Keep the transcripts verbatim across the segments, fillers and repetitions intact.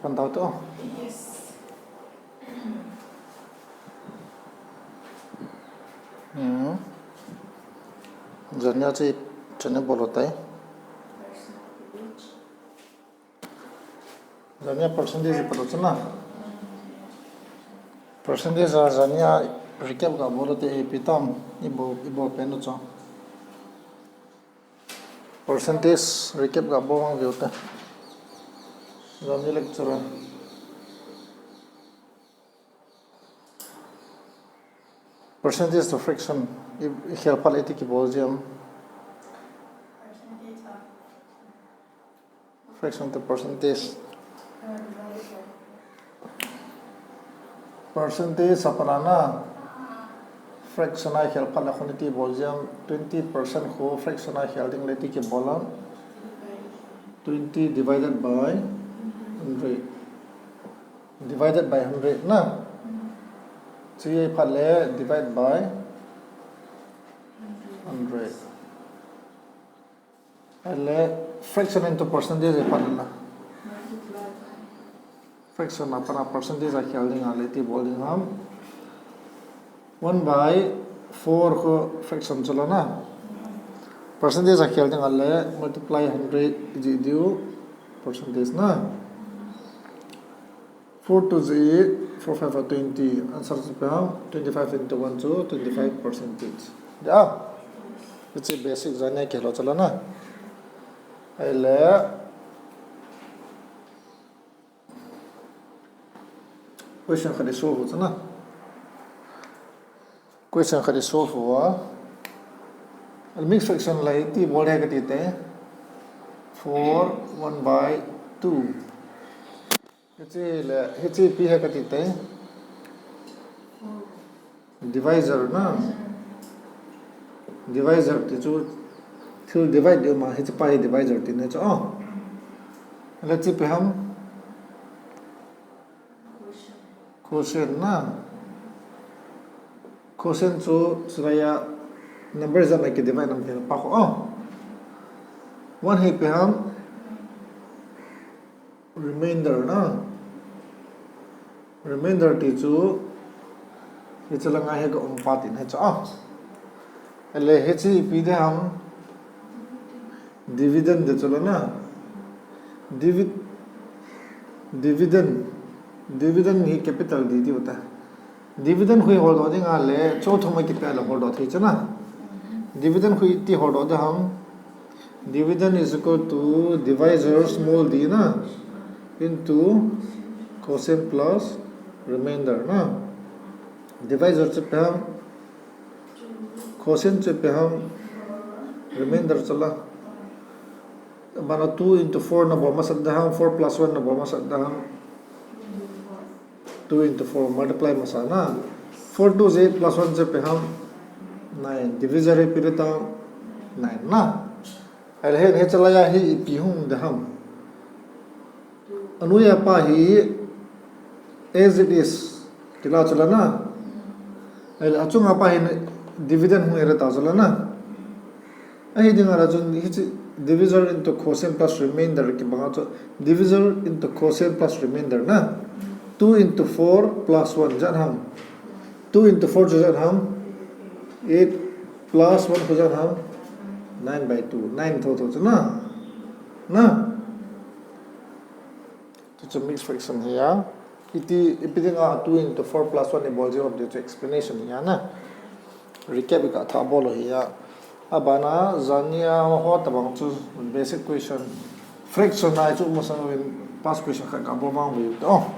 Pan tau to. Yes. Hmm. Jania chi chane bolo tai. Jania percentage pa to chana. Percentage a jania recap ga bolo te ipi tam ibo ibo pen cho. Percentage recap ga bol mang veu te. Jani lecturer. Percentage to fraction. I, i khel phat le iti kibol jia. Fraction to percentage. Percentage a pat a na fraction a khel phat le khun iti bol jia, twenty percent khu fraction a khel ding le iti kibol a. Twenty divided by hundred. Divided by hundred na. Chi phat le divide by hundred. Ahile fraction into percentage e pan na. Fraction a pat a percentage a khel ding a le iti bol ding ham. One by four khu fraction chu la na. Percentage a khel ding a le multiply hundred iji diu percentage na. Four two is eight, four five are twenty. Answer chu ipi ham, twenty five into one chu twenty five percentage. Ya. Hiche basic jania khel ho chu la na. Ahile question khat i solve u chana. Question khat i solve uva. Mixed fraction la iti bol ding kati te. Four, one by two. Hiche le, hiche ipi ham kati te. Divisor na. Divisor ti chu thil divide diu ma, hiche pa hi divisor ti na chu. Oh. Le hiche ipi ham. Quotient na. Quotient chu chulai a number ijat a kidivide nam ti pa khu. Oh. One hi ipi ham. Remainder na. Remainder ti chu hiche langa hi ga um pa ti na chu. Ah. Ahile hiche ipi ding ham. Dividend ti chu la na. Divi-, dividend. Dividend hi capital D ti u ta. Dividend khu i holdoh ding a le, chu thum a kipe a le holdoh thei chu na. Dividend khu iti holdoh ding ham. Dividend is equal to divisor small d na into quotient plus remainder na. Divisor chu ipi ham. Quotient chu ipi ham. Remainder chu la. Abana two into four na bol masat ding ham, four plus one na bol masat ding ham. Two into four multiply masa na. Four two is eight plus one chu ipi ham. Nine. Divisor hi ipi le ta. Nine na. Ahile hiche la a hi ipi hung ding ham. Anoiya pa hi as it is. Kila chu la na. Ahile achunga pa hi dividend hung e le ta chu la na. Ahi ding a la chun hiche divisor into quotient plus remainder kibang a chu divisor into quotient plus remainder na. Two into four plus one ijat ham. Two into four chu ijat ham. Eight plus one khu ijat ham. Nine by two. Nine tho tho chu na. Na. Chu chu mixed fraction hi a. Iti, ipi dinga two into four plus one i bol ji ham ti chu explanation hi a na. Recap i ka tha bol u hi a. Abana jania ho tabang chu basic question. Fraction a chu masang in past question khat ka bol mang u hi. Oh.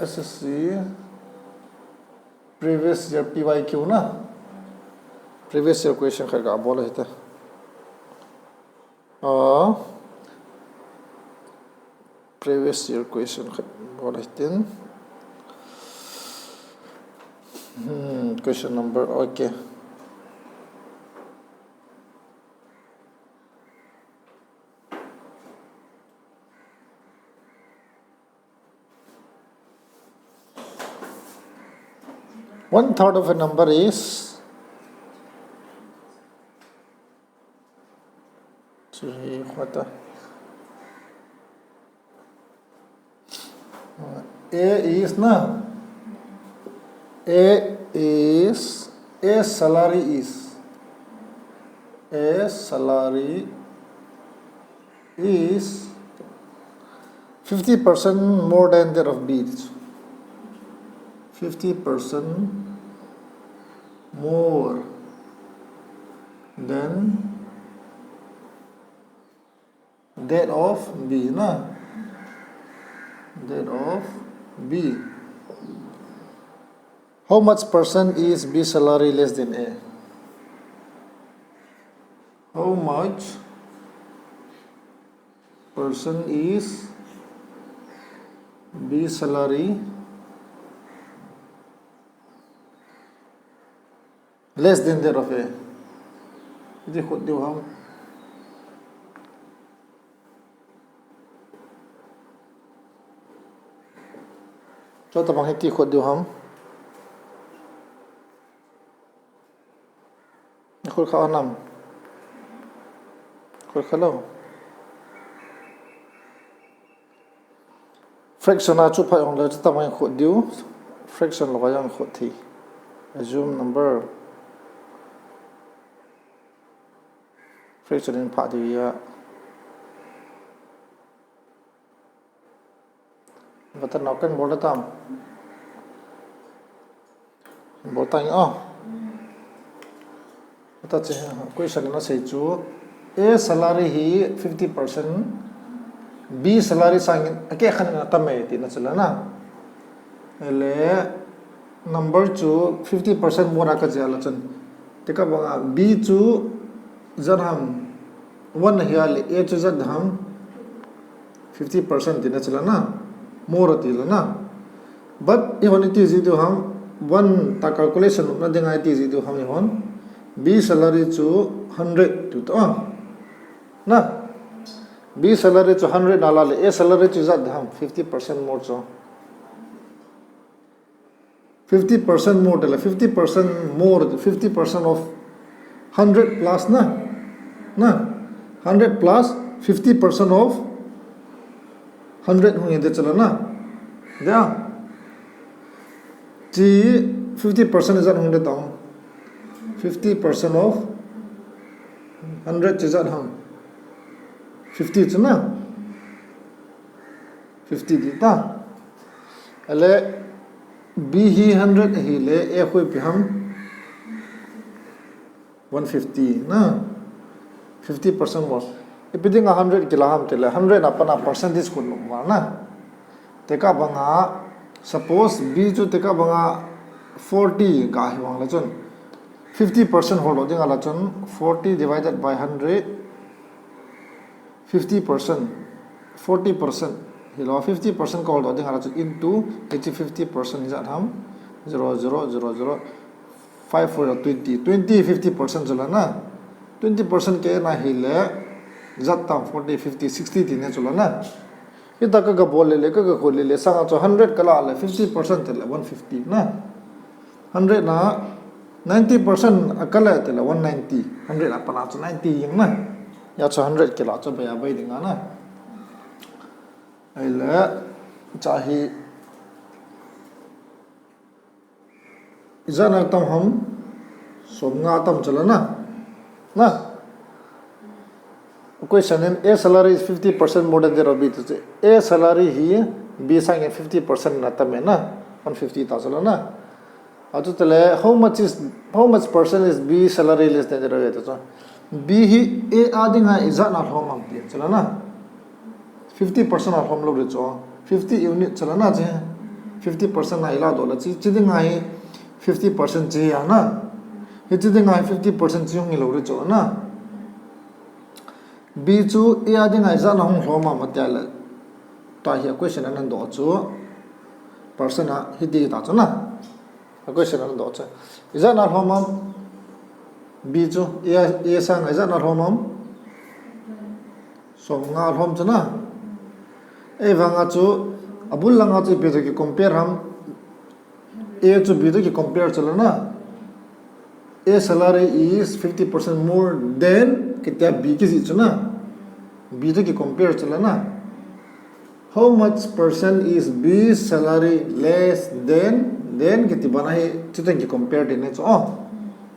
S S C previous year P Y Q na. Previous year question khat ka bol u hi ta. Ah, previous year question khat bol u hitin. Hmm, question number, okay. One third of a number is, chu hi khat a, A is na. A is, A salary is, A salary is fifty percent more than that of B. Fifty percent more than that of B, na? That of B. How much percent is B salary less than A? How much percent is B salary less than that of A? Iti khut diu ham. Chutabang hi iti khut diu ham. Khut kha anam. Khut kha lo. Fraction a chu pha jong le chutabang khut diu. Fraction lo jong khut thei. Assume number. Fraction in pha diu ya. Button nau kan bol tam. Bol tang, oh. Ata che, question na sei chu, A salary hi fifty percent, B salary sangin akeh khan na tam e tina chu la na. Ele number chu fifty percent more a ka jia la chun. Tekah banga B chu zat ham, one ahi a le A chu zat ham, fifty percent tina chu la na. More ati la na. But eihon iti ji diu ham, one ta calculation na dinga iti ji diu ham eihon. B salary chu hundred tiu ta. Na. B salary chu hundred na la le A salary chu zat ham, fifty percent more chu. Fifty percent more tile, fifty percent more, fifty percent of hundred plus na. Na. Hundred plus fifty percent of hundred hung hi de chu la na. Dia. Chi fifty percent ijat hung de tong. Fifty percent of hundred chi ijat ham. Fifty chu na. Fifty ti ta. Ale B hi hundred ahi le A khu ipi ham. One fifty na. Fifty percent was. Ipi dinga hundred kila ham tile, hundred na pana percentage khu nom na. Tekah banga, suppose B chu tekah banga forty ka hi vang la chun, fifty percent hol lo dinga la chun, forty divided by hundred, fifty percent, forty percent. Hi lo, fifty percent ka hol lo dinga la chun into, hichi fifty percent hi ijat ham, zero, zero, zero, zero, five four twenty, twenty, fifty percent chu la na. Twenty percent ke na hi le, ijat tam forty, fifty, sixty ti ne chu la na. Hita ka ga bol le le, ka ga khut le le, sanga chu hundred ka la le, fifty percent te le, one fifty na. Hundred na, ninety percent a ka le te le, one ninety. Hundred a pana chu ninety jeng na. Ya chu hundred kila chu bai a bai dinga na. Ai le, cha hi, ijat na tam ham, som nga tam chu la na. Na. Question in A salary is fifty percent more than that of B. To say A salary hi B sangin fifty percent na tam e na. One fifty ta chu la na. Achu tile, how much is, how much percent is B salary less than that of A? To chu. B hi A a dinga ijat na lhom am ti chu la na. Fifty percent a lhom lo ri chu. Fifty unit chu la na che. Fifty percent na ila do la chi, chi dinga hi fifty percent chi ya na. Hi chi dinga hi fifty percent chi hung hi lo ri chu na. B chu A a dinga ijat na hung lhom am tia le. Ta hi a question anan do chu. Percent a hiti ta chu na. A question anan do chu. Ijat na lhom am. B chu A, A sanga ijat na lhom am. Som nga lhom chu na. Ei vanga chu, abul langa chu ipi to ki compare ham. A chu B to ki compare chu la na. A salary is fifty percent more than kitia B ki ji chu na. B to ki compare chu la na. How much percent is B salary less than, than kiti bana hi, chuti ki compare ding ahi chu. Oh,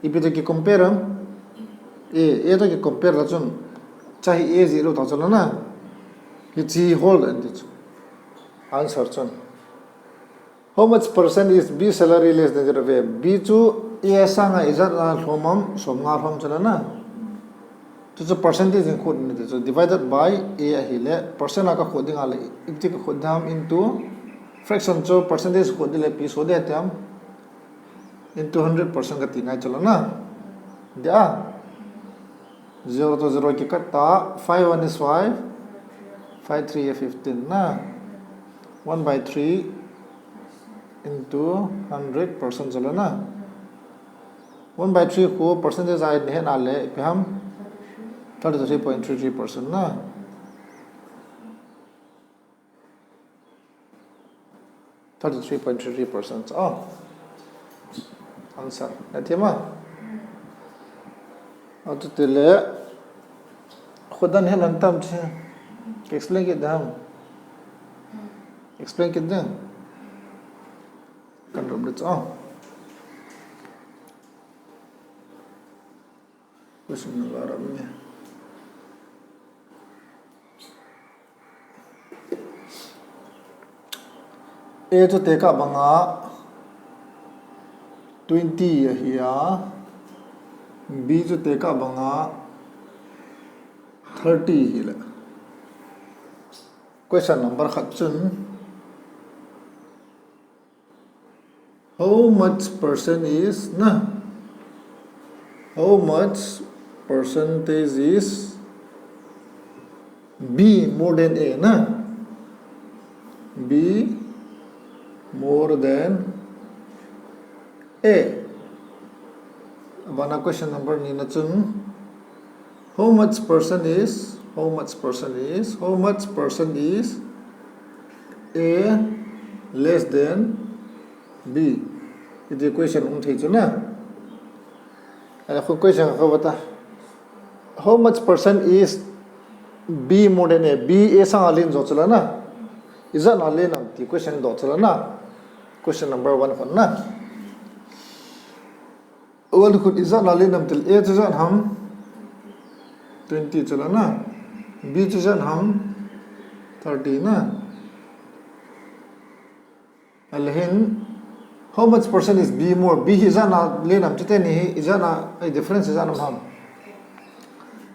ipi toh ki compare ham? A, A toh ki compare le chun, hiche hi A jilou ta chu la na. Hiche hi hol ding ahi ti chu. Answer chun. How much percent is B salary less than zero? Ve, B chu A sanga ijat a lhom ham, som nga lhom chu la na. Chu chu percentage in khut ni ti chu divided by A ahile, percent a ka khut ding ahile, ipi ti ka khut ding ham into fraction chu percentage khut ding le ipi so ding ham into hundred percent ka ti ngai chu la na. Dia. Zero to zero ki cut ta, five one is five, five three is fifteen na. One by three into hundred percent chu la na. One by three khu percentage a i het a le, ipi ham? Thirty-three point three three percent na. Thirty-three point three three percent. Oh. Answer. Na thema? Atu tile. Khudan he lan tam che. Explain kit dam. Explain kit dam. Kan rum le cha. Question number ram ni. A chu tekah banga twenty ahi a, B chu tekah banga thirty hile. Question number khat chun, how much percent is na? How much percentage is B more than A na? B more than A. Abana question number ni na chun, how much percent is, how much percent is, how much percent is A less than B? Iti question um thei chu na. Ala khu question kha bata. How much percent is B more than A? B A sanga len jo chu la na. Ijat na len ham ti question do chu la na. Question number one khun na. Well, khut ijat na len ham til, A chu ijat ham twenty chu la na. B chu ijat ham thirty na. Ahile hin, how much percent is B more? B hi ijat na len ham, chuteni hi ijat na, ai, difference ijat na ham.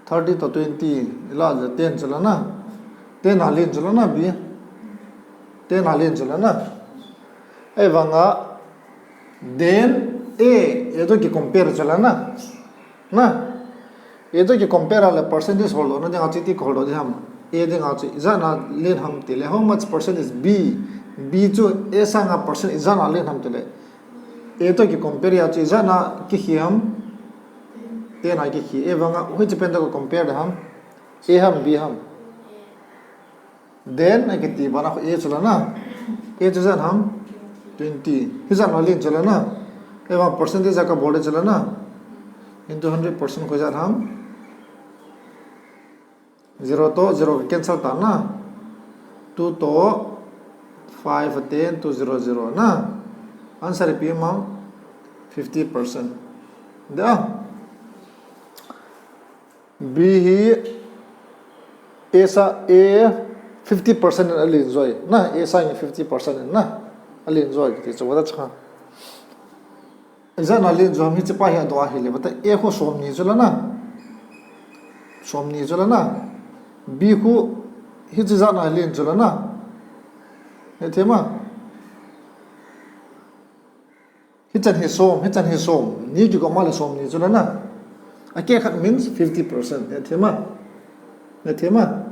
Thirty to twenty, ila ja ten chu la na. Ten a len chu la na, B. Ten a len chu la na. Ahivanga, then A, A toh ki compare chu la na. Na. A toh ki compare le percentage holdoh na dinga chu iti ka holdoh ding ham. A dinga chu ijat na len ham tile, how much percent is B? B chu A sanga percent ijat na len ham tile, A toh ki compare a chu ijat na kikhe ham? Ten a kikhe. Ahivanga, hiche pen toh ka compare ding ham? A ham, B ham? Then, akiti bana khu A chu la na. A chu ijat ham twenty. Hi ijat na len chu la na. Ahivang percentage a ka bol chu la na. Into hundred percent khu ijat ham? Zero to zero cancel ta na. Two to five, ten to zero, zero na. Answer ipi ham? Fifty percent. Da. B hi A sa, A fifty percent in alen joi na, A sangin fifty percent in na alen joi ti chu bata cha. Ijat na alen joi ham hiche pa hi adoh ahile, bata A khu som ni chu la na. Som ni chu la na. B khu hiche ijat na alen chu la na. He thema. Hichan hi som, hichan hi som. Ni kigom a le som ni chu la na. Akeh khat means fifty percent. He thema. He thema.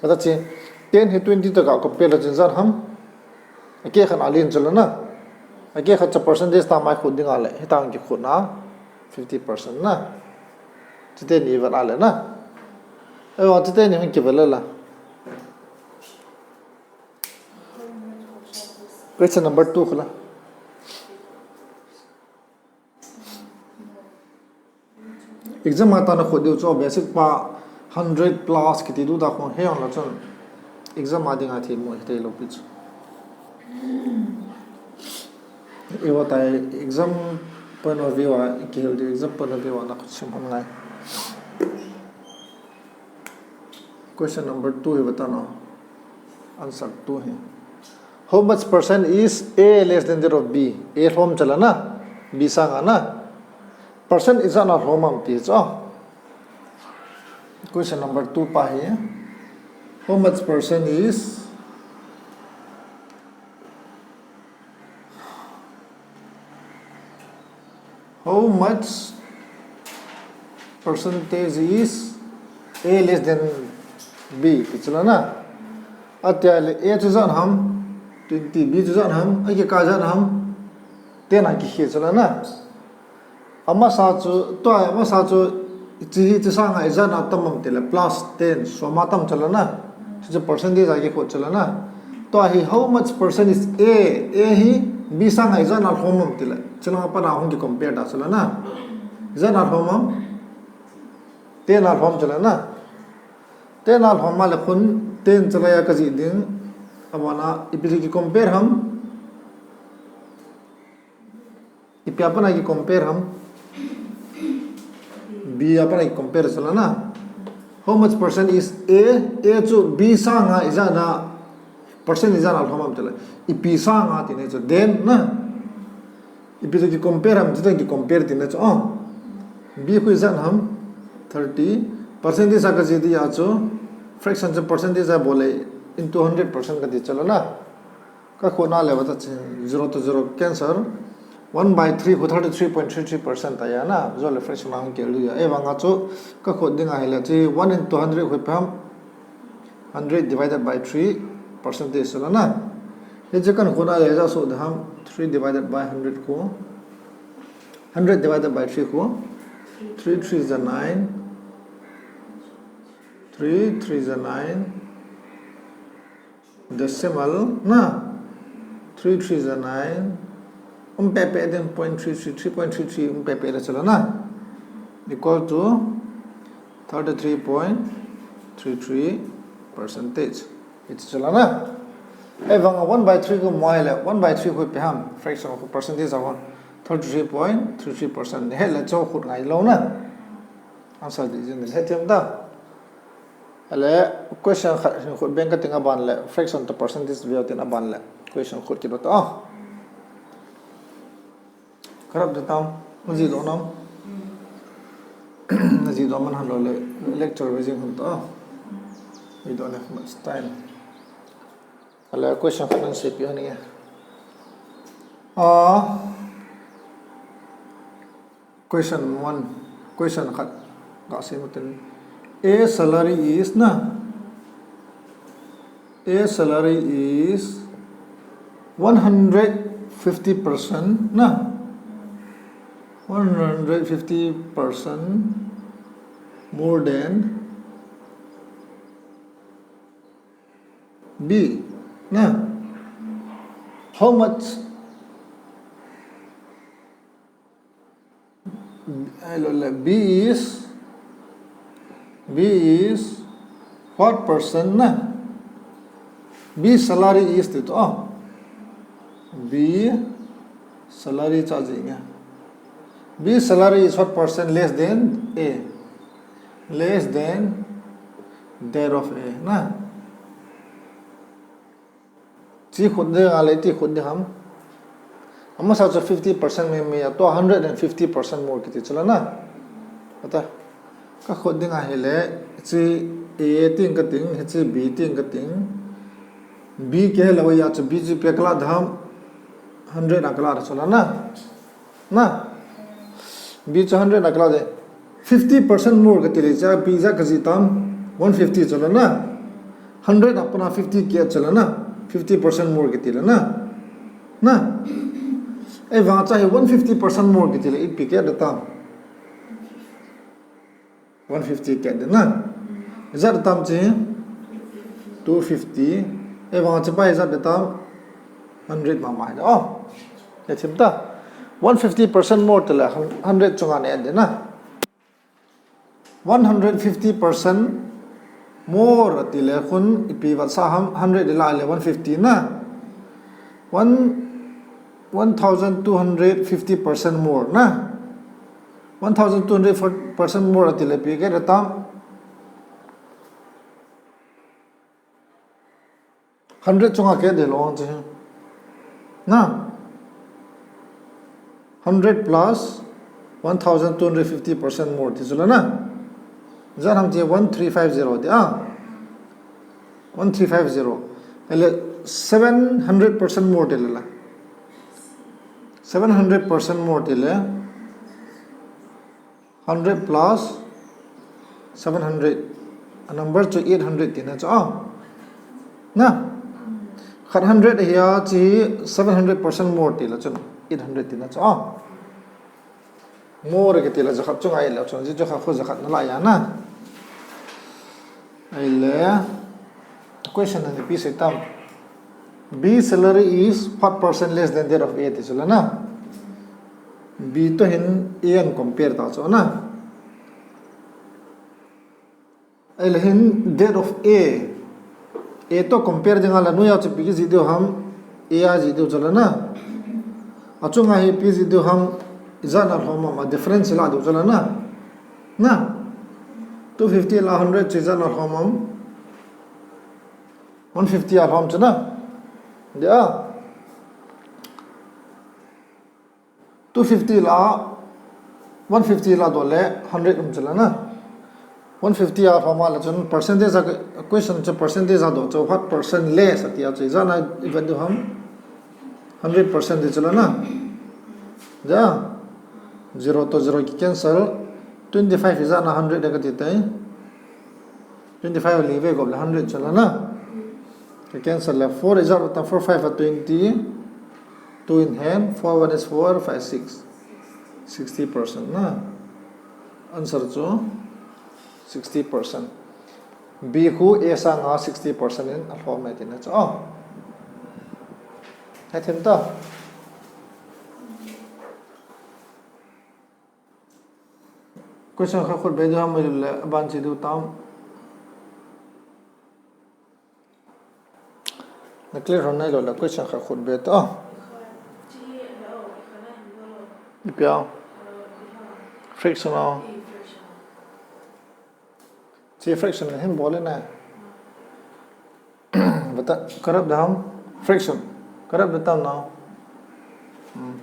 Bata chi. Ten hi twenty toh ka compare le chun ijat ham? Akeh khat alen chu la na. Akeh khat cha percentage tah mai khut ding ahile, hitah ki khut na fifty percent na. Chuteni vet ahile na. Ahivang chuteni hung kivet le la. Question number two khu la. Exam a tana khu diu chu basic pa hundred plus kiti diu da khu he ang la chun. Exam a dinga thei mo, thei lou pi chu. Iwa tai exam point of view a, kihil di exam point of view a na khut sim hon ngai. Question number two hi bata no. Answer two hi. How much percent is A less than that of B? A lhom chala na, B sanga na. Percent ijat na lhom am ti chu. Question number two pa hi. How much percent is How much percentage is A less than B? Ti chu la na. Atia le A chu ijat ham, twenty, B chu ijat ham, a kikah ijat ham, ten a kikhel chu la na. Amasa chu, tua amasa chu, chi hi chi sanga ijat na tam am ti le, plus ten, soma tam chu la na. Chu chu percentage a kikhel chu la na. Tua hi how much percent is A, A hi B sanga ijat na lhom am ti le. Chu la pa na hung ki compare ta chu la na. Ijat na lhom am? Ten a lhom chu la na. Ten a lhom a le khun ten chu la a ka jih ding. Abana ipi ki compare ham? Ipi a pat na ki compare ham? B a pat na ki compare chu la na. How much percent is A? A chu B sanga ijat na percent ijat na lhom am ti le. Ipi sanga ti ne chu then na. Ipi chu ki compare ham, chu ki compare ti ne chu. Oh. B khu ijat ham thirty. Percentage a ka jih dia chu fraction chu percentage a bol le into hundred percent ka ti chu la na. Ka khut na le bata chin, zero to zero cancel. One by three khu thirty three point three three percent ta ya na. Zo le fraction a hung kel dia. Ei vanga chu ka khut dinga hi le chi one into hundred khu ipi ham? Hundred divided by three percentage chu la na. Hi chu kan khut na le ja so da ham three divided by hundred khu. Hundred divided by three khu. Three three is a nine. Three three is a nine. Decimal na, three three is a nine. Um pe pe ding point three three, three point three three um pe pe le chu la na. Equal to thirty three point three three percentage. Hi chu la na. Ei vanga one by three khu mo le, one by three khu ipi ham, fraction khu percentage a hon. Thirty three point three three percent. Hi le chu khut ngai lou na. Answer di jin le thiam ta. Ale question khat hin khut beng ka ting a ban le, fraction to percentage view tin a ban le. Question khut kit ta. Oh. Kharap de tam. Maji do nam. Maji do man han lo le, lecture ve jing hun ta. We don't have much time. Ale question khat nan sei pi han nge. Ah. Question one, question khat ka sei mo ten. A salary is na. A salary is one hundred fifty percent na. One hundred fifty percent more than B na. How much? Hello, le, B is, B is what percent na? B salary is ti to. Oh. B salary cha jing a. B salary is what percent less than A? Less than that of A na. Chi khut ding a le ti khut ding ham. Amasa chu fifty percent me me a, tua hundred and fifty percent more kiti chu la na. Ata. Ka khut ding a hi le, chi A ting ka ting, hi chi B ting ka ting. B ke la ya chu B chu pe ka la dam. Hundred a ka la chu la na. Na. B chu hundred na ka la de. Fifty percent more ka ti le cha, B ja ka ji tam. One fifty chu la na. Hundred a pat na fifty ke chu la na. Fifty percent more ka ti le na. Na. Ei vang cha hi one fifty percent more ka ti le ipi ke da tam. One fifty ke de na. Ijat tam chi? Two fifty. Ei vang chi pa ijat tam? Hundred ma ma de. Oh. Ya thim ta. One fifty percent more te le hundred chunga ne de na. One hundred fifty percent More ati le khun ipi vat sa ham, hundred ila le one fifty na. One, one thousand two hundred fifty percent more na. One thousand two hundred percent more ati le ipi kit tam. Hundred chunga kit de lou chu. Na. Hundred plus one thousand two hundred fifty percent more ti chu la na. Ijat ham ti one three five zero ti a. One three five zero. Ele seven hundred percent more ti le la. Seven hundred percent more ti le. Hundred plus seven hundred. A number chu eight hundred ti na chu a. Na. Khat hundred ahia chu seven hundred percent more ti la chu eight hundred ti na chu a. More kiti la jakhat chunga i le chu ji chu kha khu jakhat na la ya na. Ahile, question ani ipi sei tam. B salary is what percent less than that of A ti chu la na. B to hin A an compare ta chu na. Ahile hin that of A. A to compare dinga la noiya chu ipi kijih diu ham. A a jih diu chu la na. Achunga hi ipi jih diu ham. Ijat na lhom ham a difference la diu chu la na. Na. Two fifty la hundred chu ijat na lhom ham. One fifty a lhom chu na. Dia. Two fifty la. One fifty la doh le hundred um chu la na. One fifty a lhom a la chun percentage a question chu percentage a doh chu what percent less ati a chu ijat na i vet diu ham. Hundred percent ti chu la na. Dia. Zero to zero ki cancel. Twenty five ijat na hundred de kati tai. Twenty five li ve gop le hundred chu la na. Ki cancel le four ijat ta four five a twenty. Two in hand, four one is four, five six. Sixty percent na. Answer chu sixty percent. B khu A sanga sixty percent in a lhom e ti na chu. Oh. Hethem ta. Question kha khut be diu ham le aban chi diu tam. Na clear hon nai lou le question kha khut be ta. Ipi a. Fraction a. Chi fraction hin bol le na. Bata, ka rap da ham fraction. Ka rap da tam na. Hmm.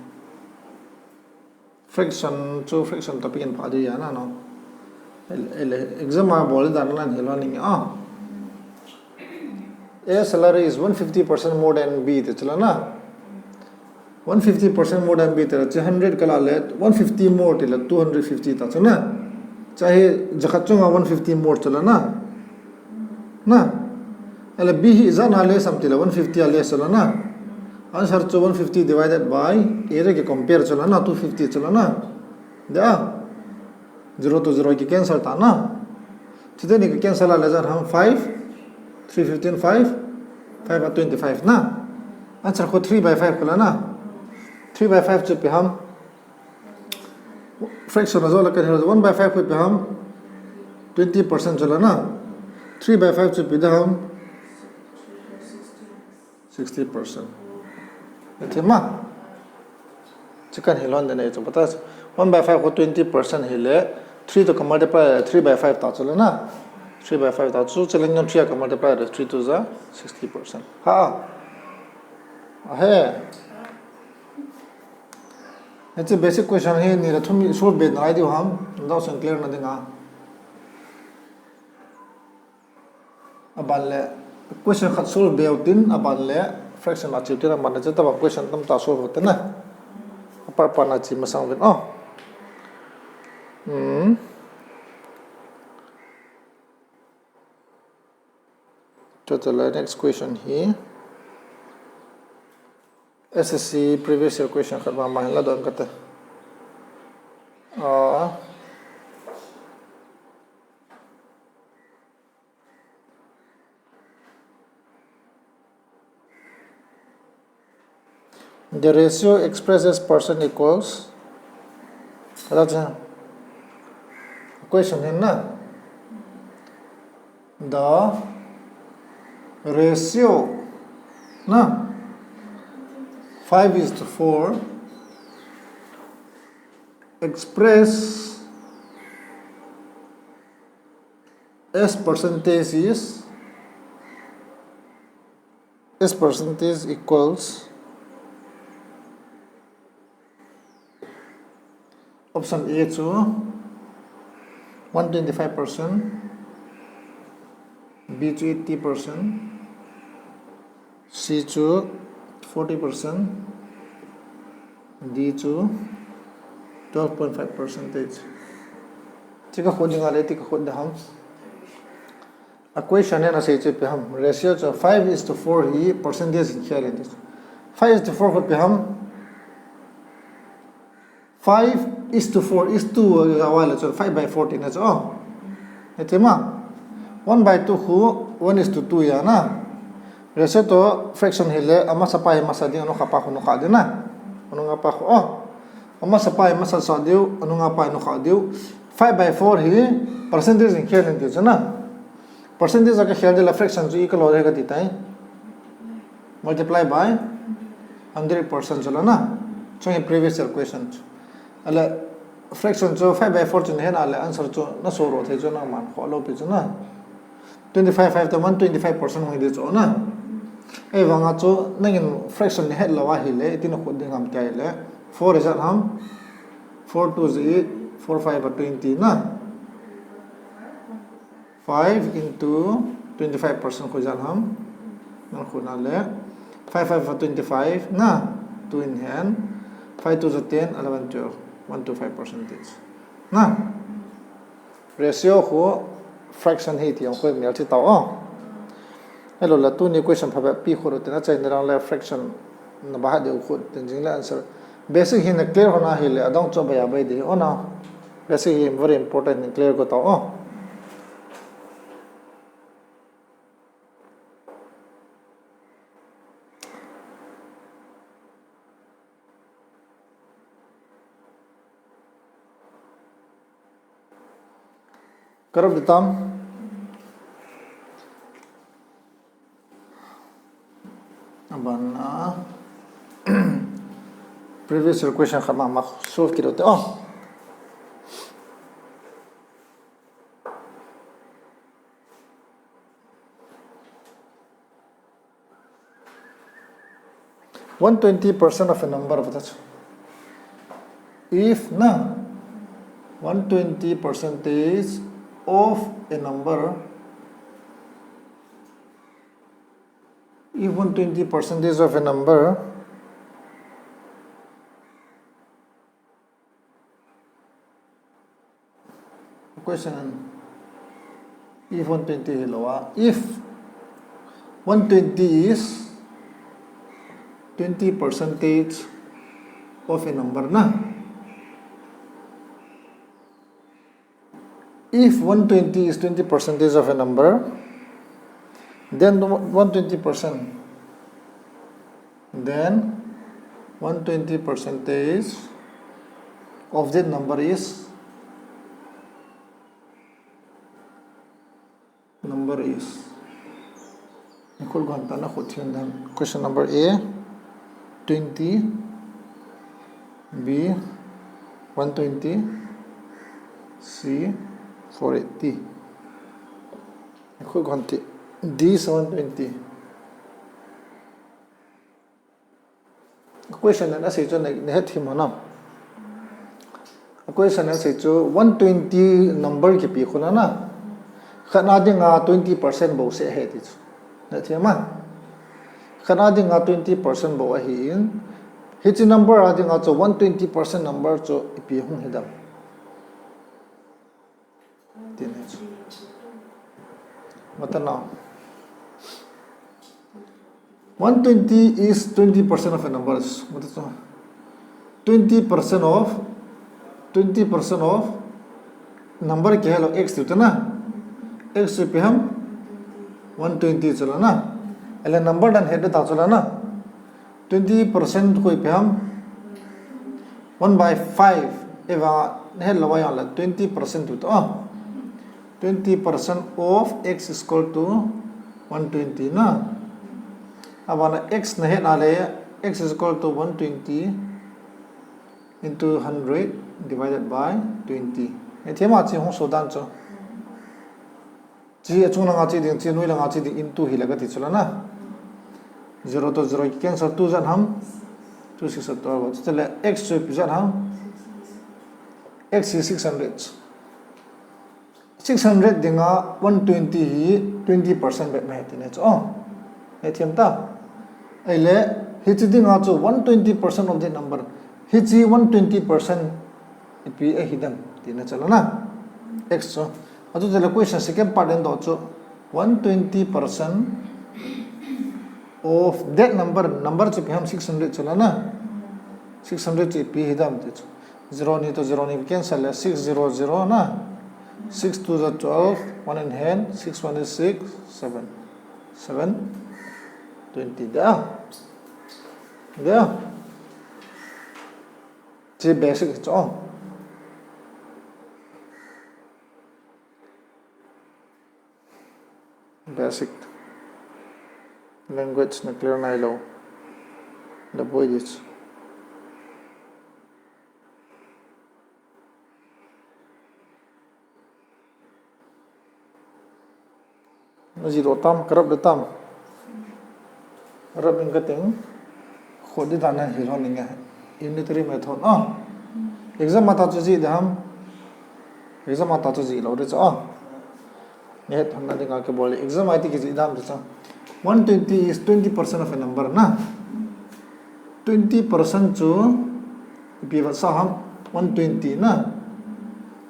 Fraction chu fraction topic in pha di ya na no. Ele, ele, exam a bol dan lan hilo ning a. A salary is one fifty percent more than B ti chu la na. One fifty percent more than B ti la chu hundred ka la le, one fifty more ti la two hundred fifty ta chu na. Chahi jakhat chunga one fifty more chu la na. Na. Ele B hi ijat na less ham ti la one fifty a less chu la na. Answer chu one fifty divided by A re ki compare chu la na, two fifty chu la na. Da. Zero to zero ki cancel ta na. Chuteni ki cancel a le ijat ham five, three fifteen five, five a twenty five na. Answer khu three by five khu la na. Three by five chu ipi ham. Fraction a jo la kan hil one by five khu ipi ham. Twenty percent chu la na. Three by five chu ipi da ham. Sixty percent. Hethem a. Chi kan hilon de nei chu bata. One by five khu twenty percent hi le, three to ka multiply le three by five ta chu la na. Three by five ta chu, chi le nyon three a ka multiply le three to ja sixty percent. Ha. Ahe. Hiche basic question hi ni le thum i solve be nalai diu ham. Doubt clear na dinga. Aban le question khat solve be u tin, aban le fraction a cheu tin, aban le chu tabang question tamtah solve u te na. Apar pan a chi masang uvin. Oh. Hmm. Chutah le next question hi. S S C previous year question khat mama hin la don kate. Ah. The ratio expressed as percent equals. Kata cha. Question hin na. The ratio, na, five is to four expressed as percentage is, as percentage equals, option A chu one twenty-five percent, B chu eighty percent, C chu forty percent, D chu twelve point five percentage. Tika khut dinga le tika khut da ham. A question na sei chu ipi ham. Ratio chu five is to four hi percentage in khel in. Five is to four khu ipi ham. Five is to four is to, uh, awai le chu five by four tina chu. Oh. Eti ma. One by two khu one is to two ya na. Ratio to fraction hi le amasa pa hi masa ding, anung kha pa khu nung kha ding na. Anung pa khu, oh. Amasa pa hi masa sa diu, anung pa hi nung kha diu. Five by four hi percentage in khel in ti chu na. Percentage a ka khel de la fraction chu i ka lo de ka ti tai. Multiply by hundred percent chu la na. Chu hi previous year question chu. Ale fraction chu five by four chu na he na le answer chu na so ro thei chu na man kho lo pi chu na. Twenty-five, five to one twenty-five percent hoi de chu na. Ei vanga chu nangin fraction ni het lo a hi le, iti na khut ding ham ti le. Four is at ham. Four two is eight, four five are twenty na. Five into twenty-five percent khu jan ham. Nang khu na le. Five five for twenty-five na. Two in hand. Five two is ten, eleven, twelve. One two five percentage. Na. Ratio khu fraction hi ti ang khu mel ti tau o. Hello la tuni question pha ba pi khu ro te na chai na rang le fraction na ba ha de khu te jing le answer. Basic hi na clear hona hi le adong cho ba ya bai de o na. Basic hi very important in clear ko tau o. Karap ditam. Abana previous year question khat ma ma solve kit u te. Oh. One twenty percent of a number, if na, one twenty percentage of a number, if one twenty percentage of a number, question, if one twenty hi lo a, if one twenty is twenty percentage of a number na, if one twenty is twenty percentage of a number, then one twenty percent, then one twenty percentage of that number is, number is, question number A, twenty, B, one twenty, C, four eighty. Khu gon ti, D seven twenty. Question na sei chu na het him na. Question na sei chu one twenty number kipi khu na na. Khat na dinga twenty percent bou se he ti chu. Na thei ma. Khat na dinga twenty percent bou ahi in. Hichi number a dinga chu one twenty percent number chu ipi hung hi dam. Ti ne chu. Mata na. One twenty is twenty percent of a number. Mata chu. Twenty percent of, twenty percent of number kei lo x tu na. X tu ipi ham one twenty chu la na. Ale number dan het ta chu la na. Twenty percent khu ipi ham one by five. Eva het lo wa ya la twenty percent tu to. Twenty percent of x is equal to one twenty na. Abana x nahet nale, x is equal to one twenty into hundred divided by twenty. Hethema chi hung so dan chu. Chi achung langa chi ding, chi noi langa chi ding into hile kati chu la na. Zero to zero cancel, two zat ham, two six are twelve. Chutile x chu ipi zat ham, x is six hundred. Six hundred dinga one twenty hi twenty percent bep ahi tina chu. Oh, hethem ta. Ahile, hichi dinga chu one twenty percent of that number. Hichi one twenty percent ipi ahi dem tina chu la na. X chu. Achutile question second part in do chu one twenty percent of that number, number chu ipi ham, six hundred chu la na. Six hundred chu ipi hi dem ti chu. Zero ni to zero ni cancel le, six zero zero na. Six two are twelve, one in hand, six one is six, seven. Seven twenty. There. There. Chi basic chu. Basic language na clear nailou. The boy is. Najih doh tam, ka rap doh tam. Rap in kating. Khut di dan na hilhon inge. Unitary method. Ah. Exam a ta chu jih ding ham. Exam a ta chu jih lou ding chu. Ah. Nget hon na dinga kibol. Exam a iti kijih dam ding chu. One twenty is twenty percent of a number na. Twenty percent chu ipi vetsah ham, one twenty na.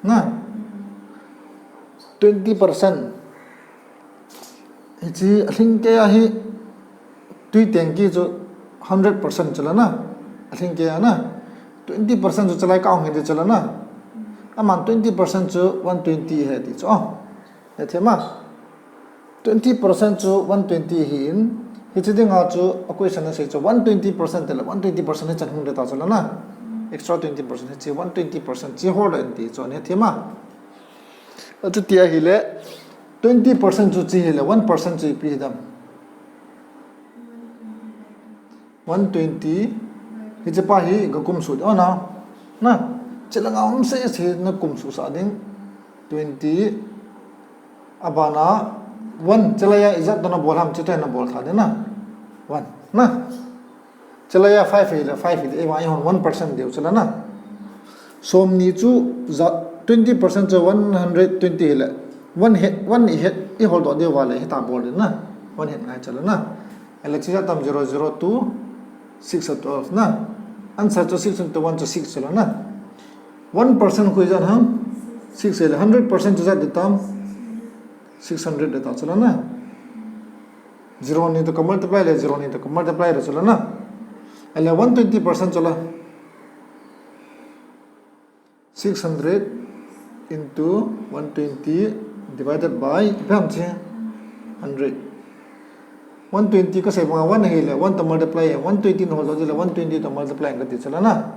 Na. Twenty percent. Hichi alhingkei a hi tui tengki chu hundred percent chu la na. Alhingkei a na. Twenty percent chu chalai ka ong hi di chu la na. Aman twenty percent chu one twenty ahi ti chu. Oh. Hethem a. Twenty percent chu one twenty ahin, hichi dinga chu a question asei chu one twenty percent tile one twenty percent hi chan hung ding ta chu la na. Extra twenty percent hichi one twenty percent chi hol ding ti chu ahi hethem a. Achuti ahile twenty percent chu chi hile one percent chu ipi hi dem. One twenty, hichi pa hi ga kum suh ding, oh na. Na, chi langa um sese na kum suhsah ding. Twenty, abana one, chilai a ijat toh na bol ham, chuti na bol tha ding na. One, na. Chilai a five hile, five hile, eh, one, one percent deu chu la na. Somni chu ja, twenty percent chu one hundred twenty hile. One het, one i het, i hol doh deu vale, hita bol ding na. One het ngai chu la na. Ahile chi jat tam, zero zero two, six a twelve na. Answer chu six into one chu six chu la na. One percent khu ijat ham, six hile, hundred percent chu ijat ding tam, six hundred ding ta chu la na. Zero ni toh ka multiply le, zero ni toh ka multiply le chu la na. Ahile one twenty percent chu la. Six hundred into one twenty divided by, ipi ham chi, hundred. One twenty kasei banga one ahile, one toh multiply, one twenty na hol doh ding le, one twenty toh multiply kati chu la na.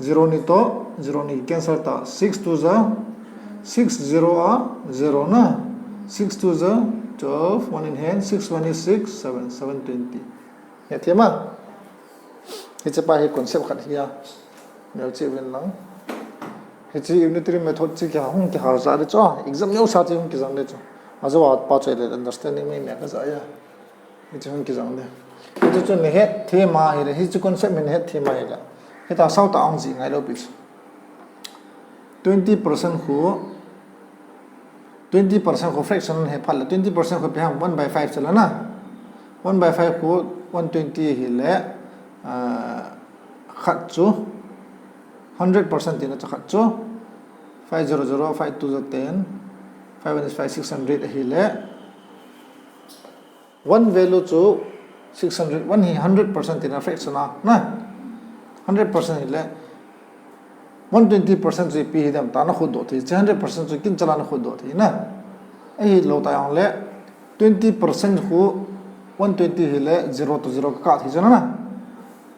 Zero ni toh, zero ni cancel ta, six two ja, six zero a, zero na, six two ja, twelve, one in hand, six one is six, seven, seven twenty. Hethem a. Hichi pa hi concept khat hi a. Neo chi vin lang. Hichi unitary method chi kihal, hung kihal ja ding chu. Exam neo sa chi hung kijang ding chu. Ajo a pa chu le understanding mei mei ka ja a. Hichi hung kijang ding. Hichi chu nahet them ahile, hichi concept hi nahet them ahile. Hita sao ta ong ji ngai lou pi chu. Twenty percent khu, twenty percent khu fraction he phat le, twenty percent khu ipi ham, one by five chu la na. One by five khu one twenty hile, ah, khat chu, hundred percent tina chu khat chu, five zero zero, five two ja ten, five one is five, six hundred ahile, one value chu six hundred, one hi hundred percent tina fraction a, na? Hundred percent hile, one twenty percent chu ipi hi dem ta na khut doh thei, chi hundred percent chu kin chala na khut doh thei na. Ahilou ta jongle, twenty percent khu one twenty hile, zero to zero ka kah thei chu na.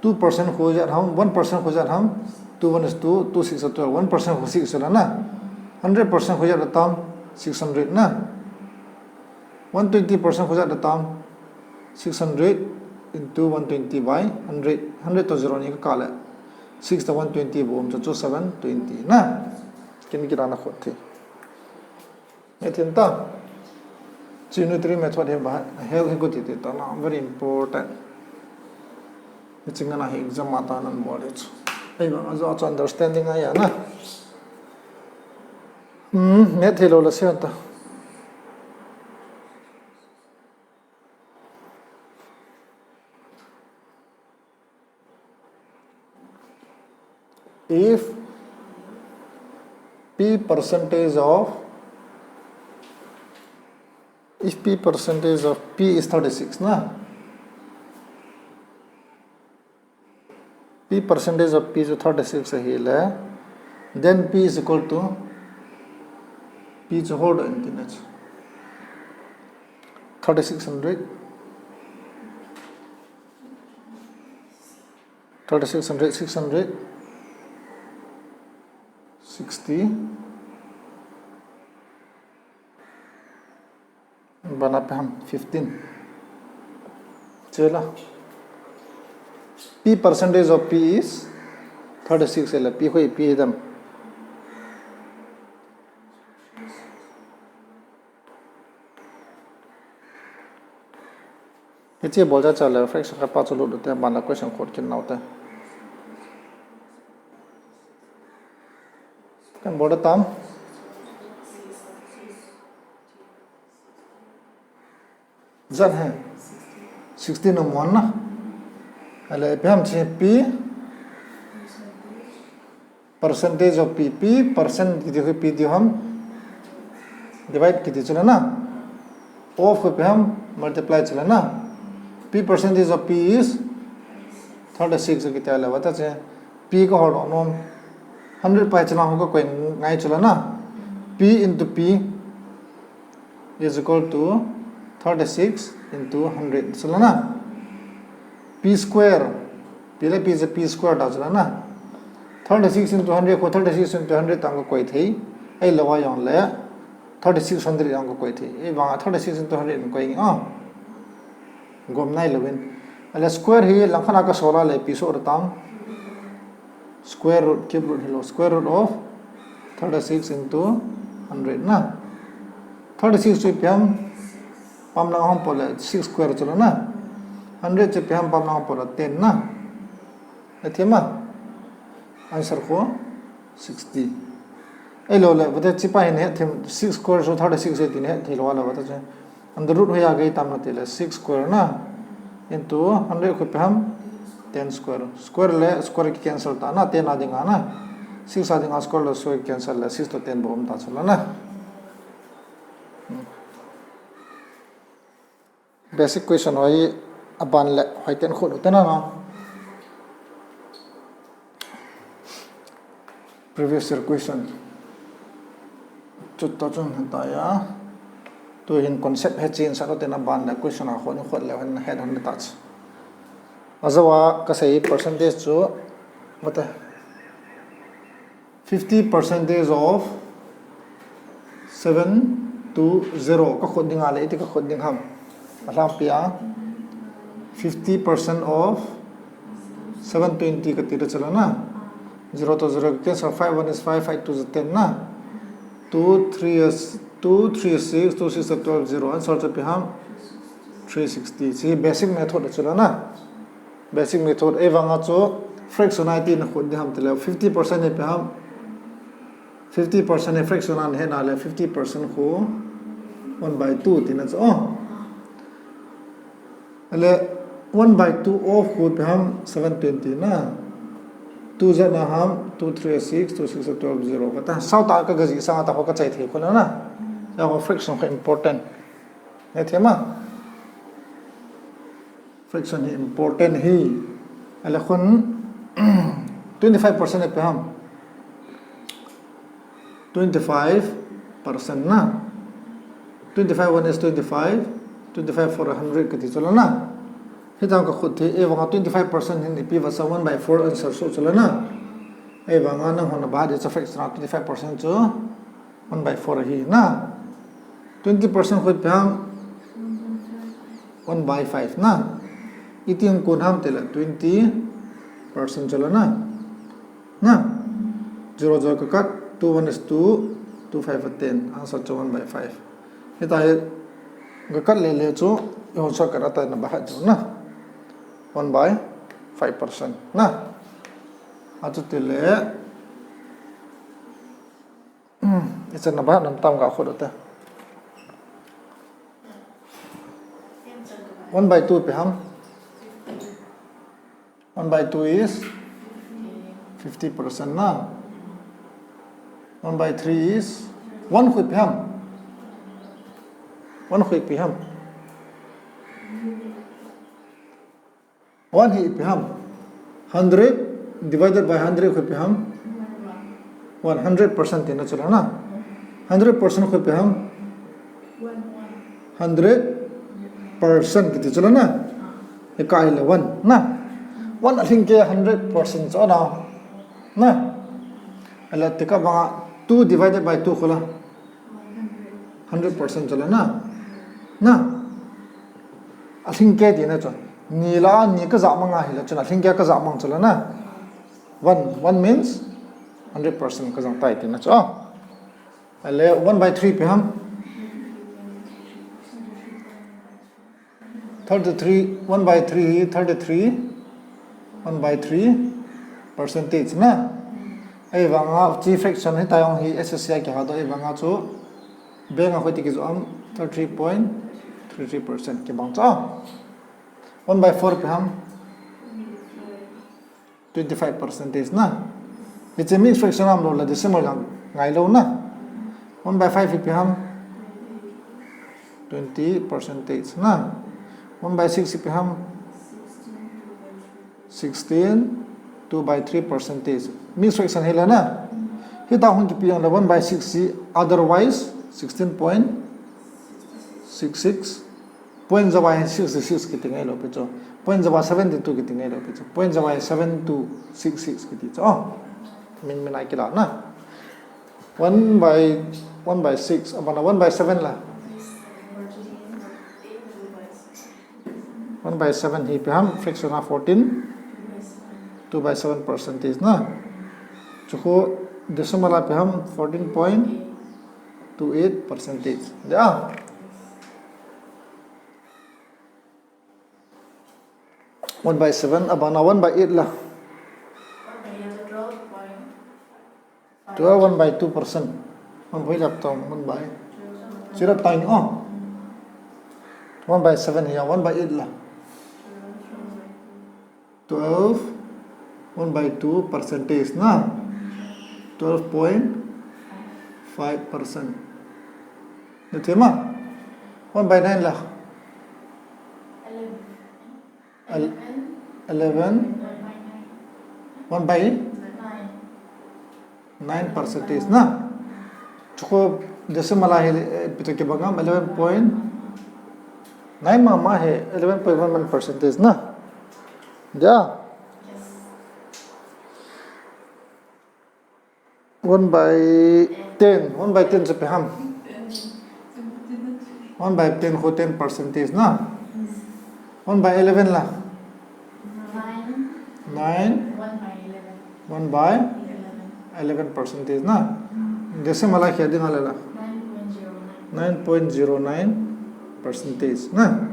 Two percent khu ijat ham, one percent khu ijat ham, two one is two, two six are twelve, one percent khu six chu la na. Hundred percent khu ijat tam, six hundred na. One twenty percent khu ijat atam? Six hundred into one twenty by hundred. Hundred to zero ni kakah le, six to one twenty bou um chu, chu seven twenty na. Kin kidana khut thei. Hethem ta. Chi unitary method hi ba, hel hi khuti ti ta na, very important. Hiche ngan a hi exam a ta nan bol hi chu. Ei ba, ajo chu understanding ahi na. Hmm, method lo la sian ta. If P percentage of, if P percentage of P is thirty-six na, P percentage of P chu thirty-six ahile, then P is equal to, P chu hold on, thirty-six hundred. Thirty-six hundred, six hundred, sixty, bana peham fifteen. Chela. P percentage of P is thirty-six, ela P hoi P dam. Hiche bol cha cha le fraction ka pa chu lut te, bana question khut kin nau te. Kan bol da tam? Jan he. Sixteen um one na. Ale peham chi P. Percentage of P, P percent kiti khu P ti ham. Divide kiti chula na. Of khu peham multiply chula na. P percentage of P is thirty-six kiti le vata che. P ka hol nom. Hundred pai chula ho ka koi ngai chula na. P into P is equal to thirty-six into hundred. Chula na. P square. P le P is a P square da chula na. Thirty-six into hundred ko thirty-six into hundred tang ko koi thei. Ei lo wa yong le thirty-six hundred yang ko koi thei. Ei vang thirty-six into hundred ko ing a. Gom nai lo win. Ale square hi lang khana ka sola le P so tang. Square root, cube root hilo, square root of thirty-six into hundred na. Thirty-six chu peham pam lang hom pole six square chula na. Hundred chu peham pam lang hom pole ten na. Hethem a. Answer khu sixty. Ei lo le, vata chi pa hin hethem six square chu thirty-six hethem hethem lo le vata chu. Under root hoiya gei tam na ti le six square na into hundred khu peham ten square. Square le square ki cancel ta na, ten a dinga na. Six a dinga square le square cancel le six to ten bou um ta chula na. Basic question hoi aban le hoi ten khu te na na. Previous year question. Chut to chun heta ya. Tu hin concept he chin sa to te na ban le question a khon khot le hen head on touch. Ajawa ka sei percentage chu mate fifty percentage of seven to zero ka khot ding a le iti ka khot ding ham. Alam pia fifty percent of seven twenty ka ti da chula na. Zero to zero cancel, five one is five, five two is ten na. Two three is two three is six, two six is twelve, zero. Answer chu peham three sixty. Chi basic method chula na. Basic method ei vang a chu fraction a iti na khot ding ham ti le fifty percent e peham. Fifty percent e fraction a he na le fifty percent khu one by two ti na chu. Oh. Ale one by two of khu peham seven twenty na. Two zat na ham two three six, two six twelve, zero. Kata sao ta ka gaji sang ta ho ka chai thei khu na na. Ya ho fraction khu important. Hethem a. Fraction hi important hi. Ale khun twenty-five percent e peham. Twenty-five percent na. Twenty-five one is twenty-five, twenty-five four hundred kati chula na. Hitang ka khut thei, ei vang a twenty-five percent hin ipi vasa one by four answer so chula na. Ei vang a nang hon a ba di cha fraction a twenty-five percent chu one by four hi na. Twenty percent khu ipi ham? One by five na. Iti hung kon ham tile twenty percent chu la na. Na. Zero zero ka cut, two one is two, two five are ten. Answer chu one by five. Hita hi ka cut le le chu, i hon shortcut a ta na ba hat chu na. One by five percent na. Achu tile, Hmm, i chan na ba nam tam ga khu da ta. One by two ipi ham? One by two is fifty percent na. One by three is one khu ipi ham? One khu ipi ham? One hi ipi ham? Hundred divided by hundred khu ipi ham? One hundred percent tina chu la na. Hundred percent khu ipi ham? Hundred percent kiti chu la na. Hi ka hi le one na. One alhing kei hundred percent chu na. Na. Ala tika banga two divided by two khu la. Hundred percent chu la na. Na. Alhing kei tina chu. Ni la ni ka ja mang a hi la chu na. Alhing kei ka ja mang chu la na. One, one means hundred percent ka jang tai tina chu. Ale one by three ipi ham? Thirty-three, one by three, thirty-three, one by three percentage na. Ahivanga chi fraction hi tayong hi S S C a kiha do ahivanga chu bank a khu iti kiju am thirty-three point three three percent kibang chu. One by four ipi ham? Twenty-five percentage na. Hiche mixed fraction ham lou la decimal jong ngai lou na. One by five ipi ham? Twenty percentage na. One by six ipi ham? Sixteen, two by three percentage. Mixed fraction hi la na. Hita hung kipi jong le one by six hi, otherwise sixteen point six six. Point java hi sixty-six kiti ngai lou pi chu. Point java seventy-two kiti ngai lou pi chu. Point java hi seven two six six kiti chu. Oh. Min, min ai kila na. One by, one by six, abana one by seven la. One by seven hi ipi ham, fraction a fourteen, two by seven percentage na. Chu khu decimal a ipi ham, fourteen point two eight percentage. Ya. One by seven, abana one by eight la. Twelve, one by two percent. One by lap tong, one by. Zero time, oh. One by seven ya, one by eight la. Twelve, one by two percentage na. Twelve point five percent. Na tema? One by nine la. Eleven, one by nine percentage na. Chu khu decimal a hi, eh, ipi chu kibang ham, eleven point nine mama hi, eleven point one one percentage na. Ya. One by ten, one by ten chu ipi ham? One by ten khu ten percentage na. One by eleven la. Nine. One by eleven percentage na. Decimal a khel ding a le la. Nine point zero nine percentage na.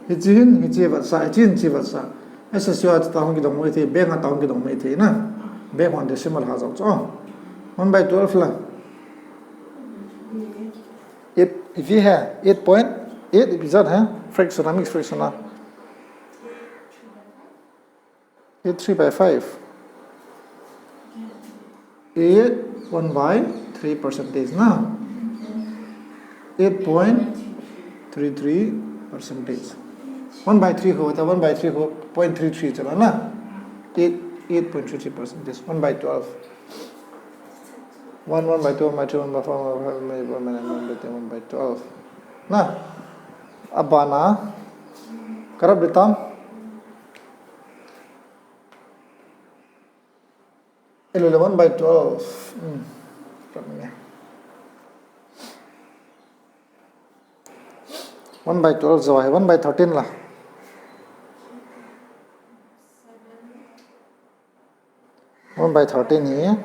Hichi hin, hichi vetsah, hichi hin hichi vetsah. S S C a ta hung kidong mai thei, bank a ta hung kidong mai thei na. Bank hon decimal ha jong chu. One by twelve la. Eight, if you have eight point eight, if you have fraction, mixed fraction a. Eight three by five. Eight one by three percentage na. Eight point three three percentage. One by three ho, ta one by three ho, point three three chala na. Eight, eight point three three percentage. One by twelve. One, one by two, one by three, one by four, one by five, one by eight, one by nine, one by ten, one by twelve. Na. Abana. Karap ditam. Eleven by twelve. Hmm. One by twelve jo hi one by thirteen la. One by thirteen hi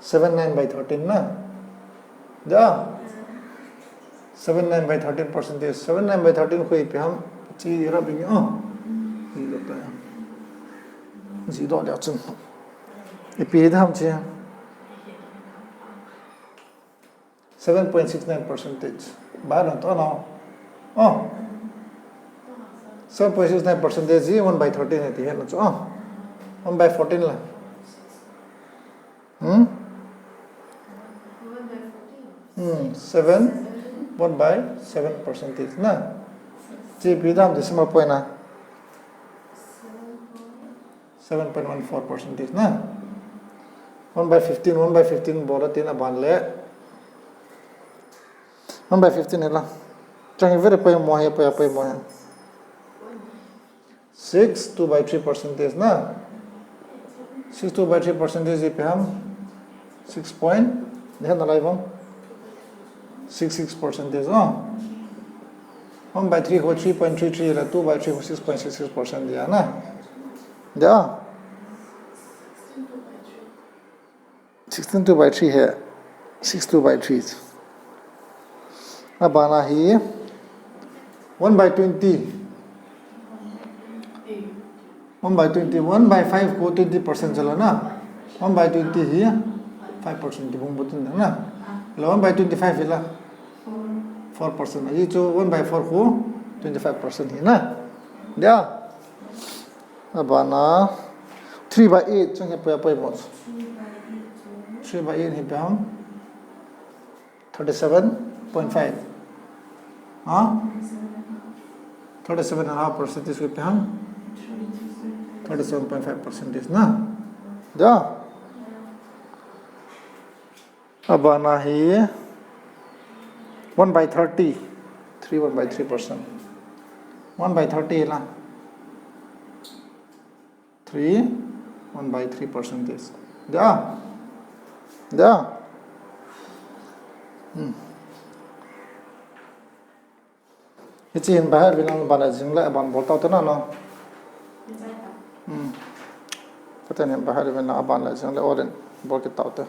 seven nine by thirteen na. Ja. Seven nine by thirteen percentage. Seven nine by thirteen khu ipi ham. Chi ira bing. Oh. Ji do ta. Ji do dia chun. Ipi ham chi. Seven point six nine percentage. Bahar to no. Oh. Seven point six nine percentage ji one by thirteen ti hen chu. Oh. One by fourteen la. Hmm? Hmm. Seven. One by seven percentage na. Ji pi dam decimal point na. Seven point one four percentage na. One by fifteen, one by fifteen bol a tin aban le. One by fifteen hi la. Chang very point mo hi, point, point mo hi. Six two by three percentage na. Six two by three percentage ipi ham. Six point. Ni hen na lai bang. Six six percentage, oh. One by three khu three point three three la, two by three khu six point six six percent dia na. Dia. Sixteen two by three hi. Six two by three. Abana hi. One by twenty. One by twenty, one by five khu twenty percent chala na. One by twenty hi five percent kibung butun na. La one by twenty-five hi la four percent. Ahi chu one by four khu twenty-five percent hi na. Dia. Abana three by eight chung hi poi poi mo. Three by eight hi poi ham. Thirty-seven point five. Huh? Thirty-seven and a half percentage ipi ham. Thirty-seven point five percentage na. Ja. Abana hi one by thirty. Three one by three percent. One by thirty la. Three, one by three percentage. Ja. Ja. Hmm. Hichi hin bahar vin ang ban la jing le aban bol tau te na no. Hmm. Kate hin bahar vin la aban la jing le oren bol kit tau te.